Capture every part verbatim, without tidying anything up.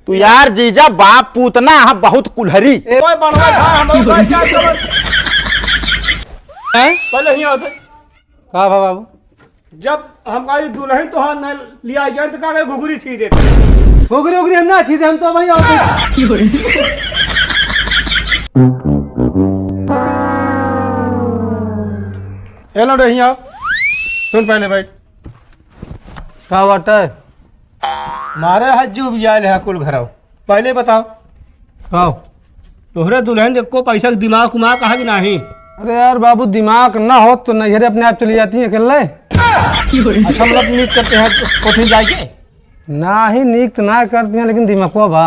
तू यार जीजा बाप पूतना ह, बहुत कुल्हरी। ए, ओए बनवा था, हम लोग भाई क्या खबर? हैं? पहले ही होते। का भा बाबू? जब हम कही दुल्हन तो हाथ न लिया जाए तो का घुघरी छीन देते। घुघरी उघरी हम ना छीन दे, हम तो वही और ए लौंडे, हियाँ आओ। सुन पहले भाई। का बात है? मारे हज्जू बियाल है कुल घरव। पहले बताओ। आओ। तोहरे दुल्हन के को पैसा के दिमाग उमाग है कि नाही? अरे यार बाबू, दिमाग ना होत तो नैहरे अपने आप चली जाती है अकेले। अच्छा, मतलब नीक करते हैं कोठी जाए के? नाही, नीक तो ना करती हैं, लेकिन दिमागो बा।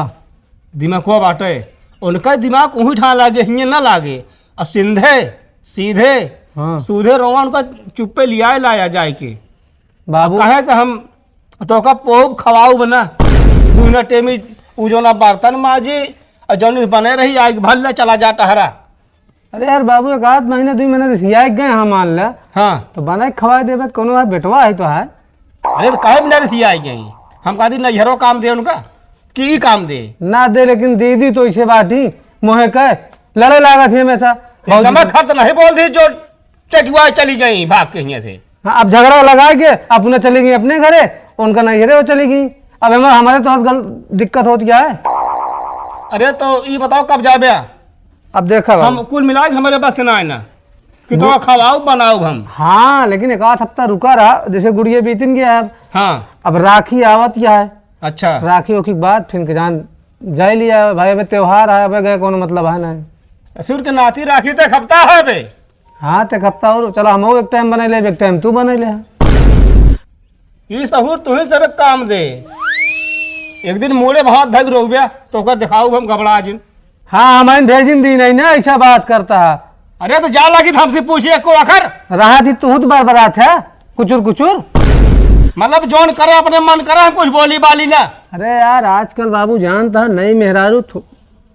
दिमागो बाटे। उनका दिमाग वही ठा लागे, हिये ना लागे। और सिंधे, सीधे, हाँ। सूधे रोवा उनका चुप्पे लियाए लाया जाए के। बाबू। कहे से हम तोका पोब खवाऊ बना, दुना टेमी उ जौना बर्तन माजी, और जौन बने रही, आग भर ले चला जा टहरा। अरे यार बाबू, एक आध महीना, दुई महीना रिसियाए गए हम, मान ले। हाँ। तो बनाए खवाए देबे, कोनो भाई बेटवा है तो है। अरे तो काहे बिना रिसियाए गए? हम कहती नैहरो काम दे उनका, कि ई काम दे? ना दे, लेकिन दीदी तो इसे बाटी, मोहे कहे, लड़े लागत है हमेशा। एकदम खर्च नहीं बोल दी जो टेटुआ चली गई भाग के हियां से। हाँ, अब झगड़ा लगा के अपना चली गई अपने घरे, उनका नैहरे वो चली गई। अब एमा हमारे तो गल-, दिक्कत होत क्या है? अरे तो ई बताओ कब जाबे? अब देखा बाबू। हम कुल मिला के हमारे बस के ना है ना कि तो हाँ। खवाओ बनाओ हम। हाँ, लेकिन एक आध हफ्ता रुका रहा, जैसे गुड़िया बीतिन गया है। हाँ। अब राखी आवत क्या है? अच्छा। राखी ओखी के बाद फिर के जान जाए लिया भाई, अबे त्योहार है, अबे गए कोनो मतलब है ना। ससुर के नाती राखी तक हफ्ता है बे। हाँ, ते हफ्ता और चला, हम एक टाइम बनाई ले, एक टाइम तू बनाई ले। ई सहूर तुही सब एक काम दे। एक दिन मूड़े भात धग रोबिया, तो ओकर दिखाऊ हम गबड़ा जिन। हाँ, हम आइन भेजिन दी नहीं ना, ऐसा बात करता है। अरे तो जा लगी तो हमसे पूछी एको अखर। रहा थी तू तो बरबरात है, कुचुर कुचुर। मतलब जौन करे अपने मन करे, हम कुछ बोली बाली ना। अरे यार, आजकल बाबू जानता है, नई मेहरारू थो-,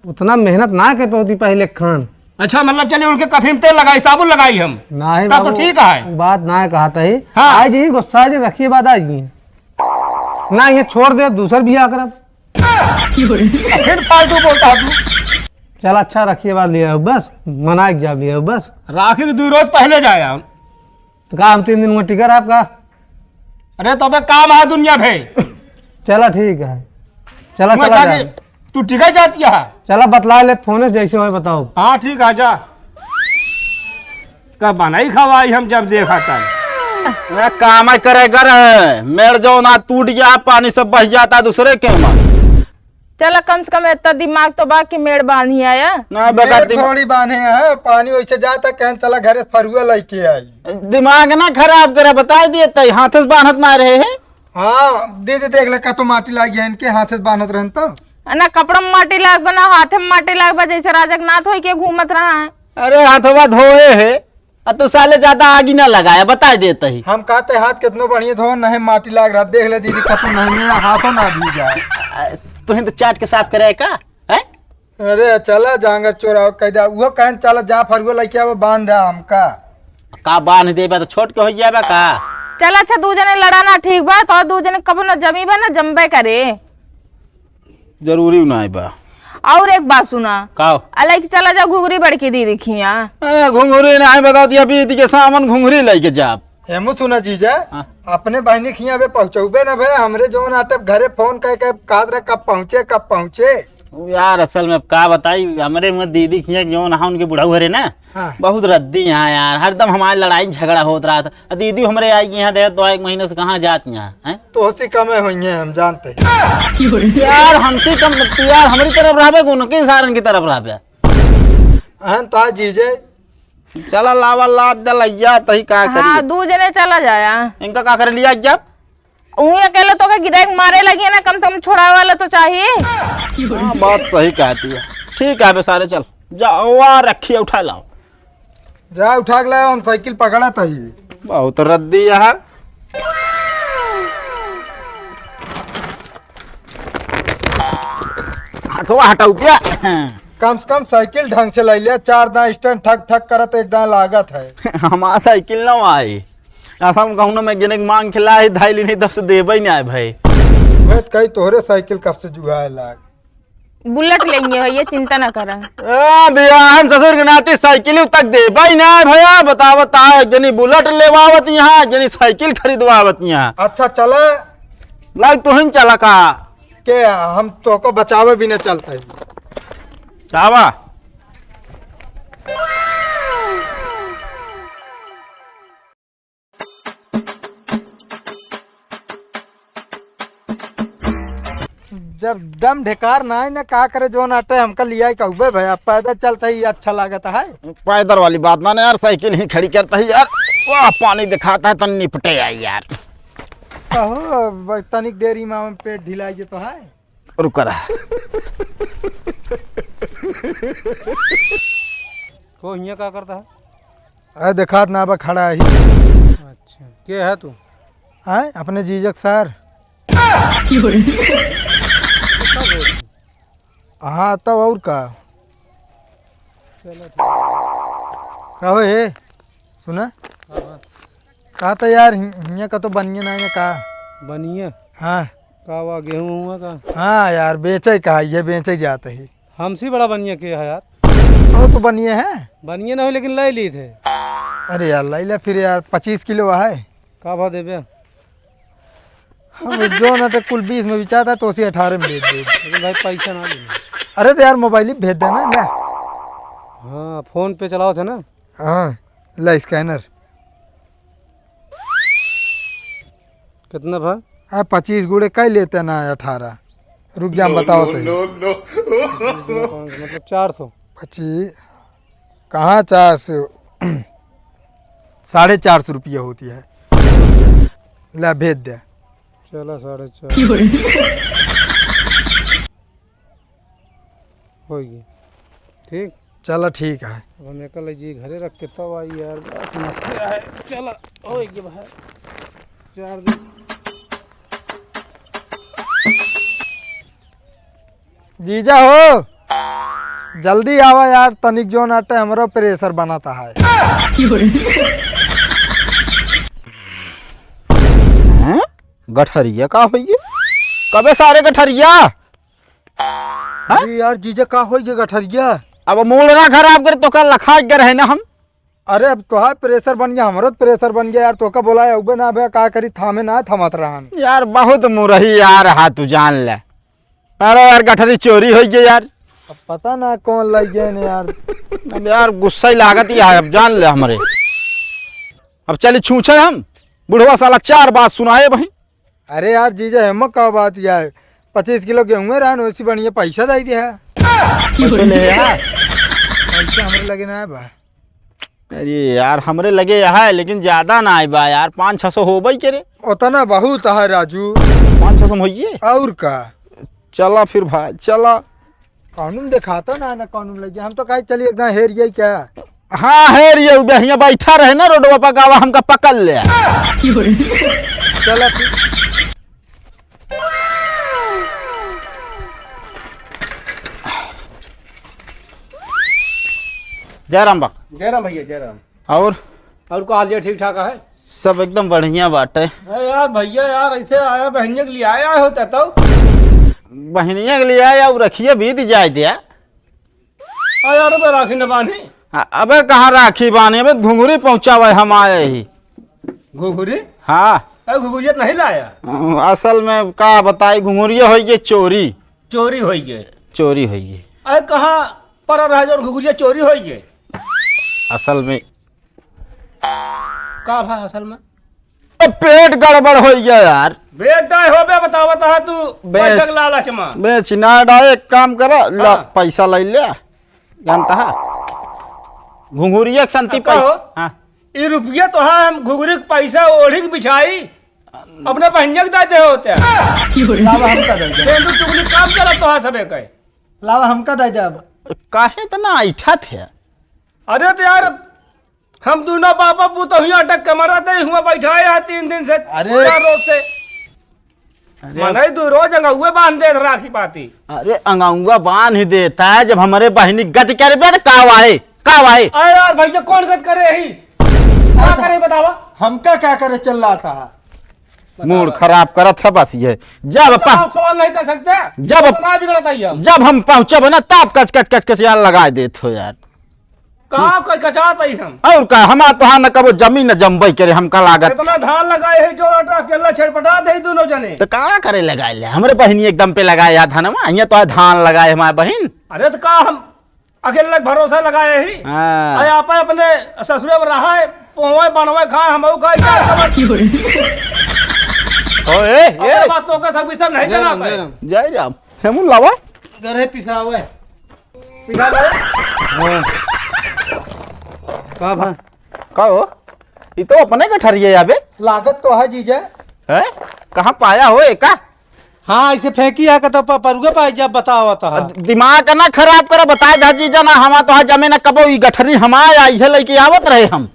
उतना मेहनत ना कर पाती पहले खान। अच्छा, मतलब चलिए उनके कथी में तेल लगाई, साबुन लगाई हम। नाही तब तो बाबू, ठीक है। बात ना कहत ही। हाँ। आज ही गुस्सा जे रखिए बात आज ही। ना ये छोड़ दे, दूसर बियाह करब। फिर फालतू बोलता है तू। चल अच्छा रखिए बात लिया बस, मना के जा लिया बस। राखी के दो रोज पहले जाया। तो का हम तीन दिन में टिकर आपका? अरे तो अबे काम है दुनिया भे। चला ठीक है, चला मैं चला कहा जाए। कि तू टिका जाती है? चला बतला ले फोन से जैसे होए बताओ। हाँ ठीक है जा। का बनाई खवाई हम जब देखा तब। ए, काम है करे घर है, मेड़ जो ना टूट गया पानी सब बह जाता दूसरे के में। चला, कम से कम इतना दिमाग तो बा कि मेड़ बांधी आया। ना, बेकार मेड़ दिम- थोड़ी बांधे है, पानी वैसे जाता, कहन चला घरे से फरुआ लेके आई। दिमाग ना खराब करे, बता दिए तई, हाथ से बांधत ना रहे है। हाँ, दे दे, देख ले, का तो माटी लाग गया इनके हाथ से बांधत रहन तो। ना कपड़ा में माटी लाग बा, ना हाथे में माटी लाग बा, जैसे राजक नाथ होई के घूमत रहा है। अरे, हाथवा धोए है, आ तू साले ज्यादा आगी ना लगाया, बता देत ही। हम कहते हाथ कितनो बढ़िया धो, नहीं माटी लाग रहा, देख ले दीदी, कतू नहीं मिला, हाथों ना भीजा। तुहिन तो चाट के साफ करे का, हैं? अरे चला जांगर चोरा कह दे, वो कहन चला जा फरुआ लेके आवे, बांध दे हमका। का बांध देबा तो छोट के हो जाबा का? चला अच्छा, दू जने लड़ा ना ठीक बा, तो दू जने कबो ना जमी बा ना जमबे करे। जरूरी नहीं बा। और एक बात सुना। का? अलग चला जा घुघरी बड़की दीदी खिया। अरे घुघरी नहीं बता दिया, बीत के सावन घुघरी लेके जाब। हेमू सुना जीजा, हाँ। अपने बहनी खिया बे पहुँचौबे ना भे, हमरे जौन आटे घरे फोन कह के कहत रहे कब पहुँचे, कब पहुँचे। उ यार असल में अब का बताई, हमरे मुँह दीदी खिया जौन हाँ उनके बुढ़ऊ हरे ना, हाँ। बहुत रद्दी यहाँ यार, हरदम हमारे लड़ाई झगड़ा होत रहा था। आ दीदी हमरे आई यहाँ दे तो एक महीने से कहाँ जात यहाँ, हैं? तो उसी कमे होइए हम जानते हैं। यार हमसे कम, तू यार हमारी तरफ रहबे कि उनके सारन की तरफ रहबे? अहन तो जीजे। चला लावा लाद दे लैया तही का हाँ, करिए? दू जने चला जाया। इनका का करे लिया जब? उही अकेले तो के गिराइक मारे लगी है ना, कम से कम छोड़ावे वाला तो चाहिए। हाँ, बात सही कहती है। ठीक है बे सारे, चल जा, वा रखिए, उठा लाओ। जा उठा के लाओ, हम साइकिल पकड़ा तही। बहुत रद्दी है। हथवा हटाऊ क्या? कम से कम साइकिल ढंग से ले लिया, चार दांत स्टैंड ठक ठक करत एक दांत लागत है। हमार साइकिल ना आई, असल में कहूँ ना मैं गिने के मांग के लाई धाई ली नहीं तब से देबे ही नहीं आए भाई। मैं तो कही तोहरे साइकिल कब से जुगाए लाग। बुलेट लेंगे भैया, चिंता ना करा। ए, बियाहन ससुर के नाती साइकिल तक देबइ ना भैया, बतावत है, एक जनी बुलेट लेवावत यहाँ, एक जनी साइकिल खरीदवावत यहाँ। अच्छा, चला। लाग, तुहिन चला का? के हम तोको बचावे भी न चलता है। चावा। जब दम ढेकार ना है ना, का करे, जोन अटे हमका लिया ही कहबे भैया, पैदल चलता ही अच्छा लागत है। पैदल वाली बात ना, ना यार, साइकिल ही खड़ी करता ही यार। वाह, पानी दिखाता है तो निपटे आई यार। कहो, ब-, तनिक देरी में पेट ढिलाई तो है। रुक रहा। तो हियाँ का करता है? अरे देखात ना बा, खड़ा ही। अच्छा, के है तू? आए, अपने जीजक सर। हाँ, तब और का? चलो ठीक। का हो हे? सुना? हाँ, हाँ। कहा था यार, हि-, हियाँ का तो बनिए ना है का? बनिए? हाँ। का हुआ, गेहूँ हुआ का? हाँ यार, बेचे का है, ये बेचे जाते ही। हमसे बड़ा बनिया के है यार? वो तो बनिए है। बनिए ना हो, लेकिन ले ली थे। अरे यार, ले ले फिर यार, पच्चीस किलो है। का भाव देबे? हम जो ना तो कुल बीस में बेचाता, तो उसे अठारह में बेच दे। लेकिन भाई, पैसा ना दे। अरे तो यार, मोबाइल ही भेज देना, ले। हाँ, फोन पे चलाओ थे ना। हाँ, ले स्कैनर। कितना भा? आ, पच्चीस गुड़े कई लेते ना, अठारह। रुक जा, हम बताओ तो। No, no। मतलब चार सौ। पच्चीस, कहाँ चार सौ? साढ़े चार सौ रुपया होती है। ला, भेज दे। चला, साढ़े चार। हो गई। ठीक। चला, ठीक है। अब हम एकर ले जी घरे रख के तब आई यार, बड़ा समस्या है। चला, हो गई भाई। चार दिन। जीजा हो, जल्दी आवा यार, तनिक जोन आटे हमरो प्रेशर बनाता है। हैं? गठरिया का होइए? कबे सारे गठरिया? हाँ? अरे यार जीजा, का होइए गठरिया? अब मूड ना खराब करे, तो कल लखा के रहे ना हम। अरे अब तोहार प्रेशर बन गया, हमरो प्रेशर बन गया यार, तोका बोला है, उबे ना बे, का करी, थामे ना थमत रहन। यार बहुत मुरही यार, हा तू जान ले। अरे यार गठरी चोरी होइ गई यार। अब पता ना कौन लइ गए ने यार। अब यार गुस्सा ही लागत ही है, अब जान ले हमरे। अब चली छूछे हम, बुढ़वा साला चार बात सुनाए वहीं। अरे यार जीजा, एमा का बात यार, पच्चीस किलो गेहूं रहन, वैसे बढ़िया पैसा दे दिया। पैसा ले यार। पैसा हमरे लगे ना है बा। अरे यार, हमरे लगे यहाँ है, लेकिन ज्यादा ना आए बा यार, पाँच छः सौ होबे करे। उतना बहुत है राजू। पाँच छः सौ में होइए? और का? चला फिर भाई, चला। कानून दिखाता ना, ना कानून लगे, हम तो कहे चलिए एकदम हेर यही क्या। हाँ, हेर ये उबे हियाँ बैठा रहे ना रोडवा पर, गावा हमका पकड़ ले। चला फिर। जय राम बा। जय राम भैया, जय राम। और? और का हाल है, ठीक ठाक है? सब एकदम बढ़िया बाटे। अरे यार भैया, यार ऐसे आया, बहनिया के लिए आया होता तो। बहनिया के लिए आया, और रखिए बीत जाए दिया। आ यार, अबे राखी न बांधी। आ, अबे कहाँ राखी बांधी, अबे घुघुरी पहुँचावे हम आए ही। घुघुरी? हाँ। अरे घुघुरिया नहीं लाया। असल में का बताई, घुघुरिया होई गई चोरी। चोरी होई गई। चोरी होई गई। अरे कहाँ पर रहा जो घुघुरिया चोरी होई गई? असल में का भा असल में? ए, पेट गड़बड़ होइ गया यार। बेटा हो बे, बतावत है तू बेच, पैसा के लालच में। बेच ना डाले, एक काम करा, ला, हाँ। पैसा ले ले, जानता है? घुघुरिया के संती अब का पैसा। हो? हाँ। ई रुपया तो है, हम घुघुरी के पैसा ओढ़ी के बिछाई, अपने बहनिया के दे दे होते हैं। लावा हमका दे दे। सेंदू चुगली काम चला तो है सबे के। लावा हमका दे दे अब। काहे इतना ऐठत है? अरे तो यार, हम दोनों बाबा पूत हुआ अटक के मरत है, हुआ बैठा है तीन दिन से, अरे। चार रोज से। अरे। मनई दू रोज अंगउए बांध दे राखी पाती। अरे अंगउआ बांध ही देता है, जब हमरे बहिनी गति करबे न का वाए, का वाए? अरे यार भैया, कौन गत करे यही? का करे बतावा? हमका का करे चल रहा था? मूड खराब करत है बस ये। जब पा- बताओ, सवाल नहीं कर सकते? जब इतना बिगड़त है हम। जब हम पहुँचब ना, तब कच कच कच कच यार लगाए देत हो यार। कहाँ कोई कचात है हम? और का, हमार तोहार न कबो जमीन न जमबई करे, हमका लागत। इतना धान लगाए है, जो आटा अकेला छटपटा दे दोनों जने। तो का करे लगाए ले? हमरे बहिनी एकदम पे लगाए है धनवा, यहाँ तो धान लगाए हमार बहिन। अरे तो का हम अकेले भरोसा लगाए ही? हाँ। अरे आप अपने ससुरे में रहा है, पोवे बनवे खाए, हम खाए, क्या खबर? ओ, ए, ए। अरे बात तो का सब, सब नहीं जय राम, चलाता है। जय राम। जय राम। हेमू लावा। घर है पिसावे। पिसावे? हाँ। का भा? का हो? ई तो अपने गठरिया आबे। लागत तो है जीजा। हैं? कहाँ पाया हो एका? हाँ, ऐसे फेंकी है, का तो प-, परुगे पाई जब बतावा तो आ, है। दिमाग ना खराब करो, बताए दा जीजा ना, हमार तोहार जमे ना कबो, ई गठरी हमार आई है, लेके आवत रहे हम।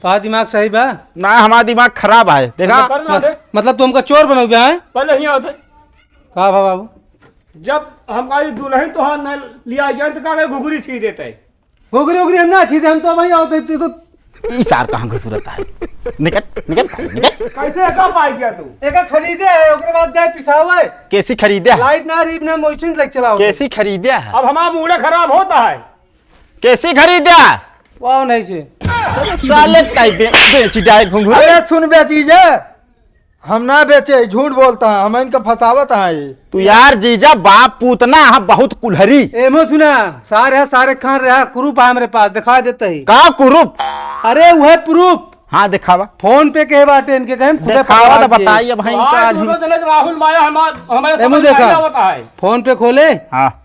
तोहार दिमाग सही बा? ना, हमार दिमाग खराब है, देखा? मतलब कर ना दे। मतलब तू हमका चोर बनोगे, हैं? पहले हियाँ होते। का भा बाबू? जब हम कहा, "दुल्हन तोहार न लिया जाए," तो का घुघरी छीन देते। घुघरी उघरी हम ना छीदे, हम तो भाई आओ तो, तो, तो ई सार कहाँ घुसरत है? निकट, निकट, निकट। कैसे एका पाई गया तू? एका खरीदे है, ओकरे बाद जाए पिसावे। कैसी खरीदे है? लाइट ना रही, ना मोशन लाइट चलाओ। कैसी खरीदे है? अब हमारा मूड खराब होता है। कैसी खरीदे है? वाह, नहीं से। साले ताई बे-, बेची जाए घुंघरू। अरे सुन बे जीजा, हम ना बेचे, झूठ बोलता है, हम इनका फंसावत है। तू यार जीजा बाप पूतना है, बहुत कुल्हरी। एमो सुना, सारे है, सारे खान रहा, कुरूप है हमरे पास, दिखा देते ही। का कुरूप? अरे वह प्रूफ। हाँ, दिखावा। फोन पे के बाटे इनके, कहें खुदे दिखावा पकड़ा तो के। बताइए भाई, आज इनका आज हम दोनों जने के राहुल माया हमार, हमारे एमो समझ में देखा। नहीं आवता है। फोन पे खोले। हाँ।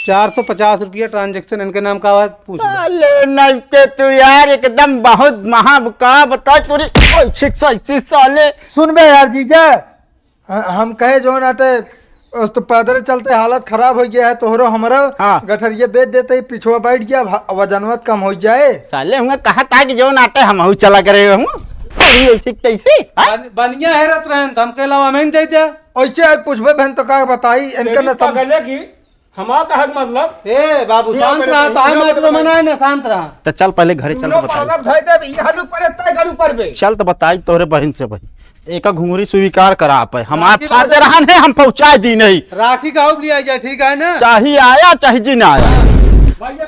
चार सौ पचास रुपया ट्रांजैक्शन इनके नाम का है, पूछ लो। साले नहीं के तू यार एकदम बहुत महा का बता तोरी ओइ शिक्षा इसी साले। सुन बे यार जीजा, ह-, हम कहे जौन आटे उस तो पैदल चलते हालत खराब हो गया है तोहरो हमरो। हाँ। गठरिया बेच देते ही पिछुआ बैठ गया, भ-, वजनवत कम हो जाए। साले हुआ कहा था कि जौन आटे हम हऊ चला करे हूँ। तोरी ऐसी तैसी, हाँ? बन-, बनिया हेरत रहन तो हमके अलावा हम ही नहीं जाते। ऐसे आज पूछबे बहन तो का बताई इनका तेरी न सम- पगले की हमार कहक मतलब? ए बाबू, पूरा शांत पहले रहा, तो ताहे पूरा माइक पहले मनाए ना, शांत रहा। तो चल पहले घरे चल तो दोनों बताई। पालक धोए देब, ई हलू पर एत्ता गरू पर बे। चल तो बताई तोहरे बहिन से भाई। एका घुंघरी स्वीकार करा आप है। हमार राखी फर्ज बांधे। रहन है, हम पहुँचाए दी नहीं। राखी का अब लिया जाए, ठीक है ना? चाहे आया, चाहे जी ना आया। भैया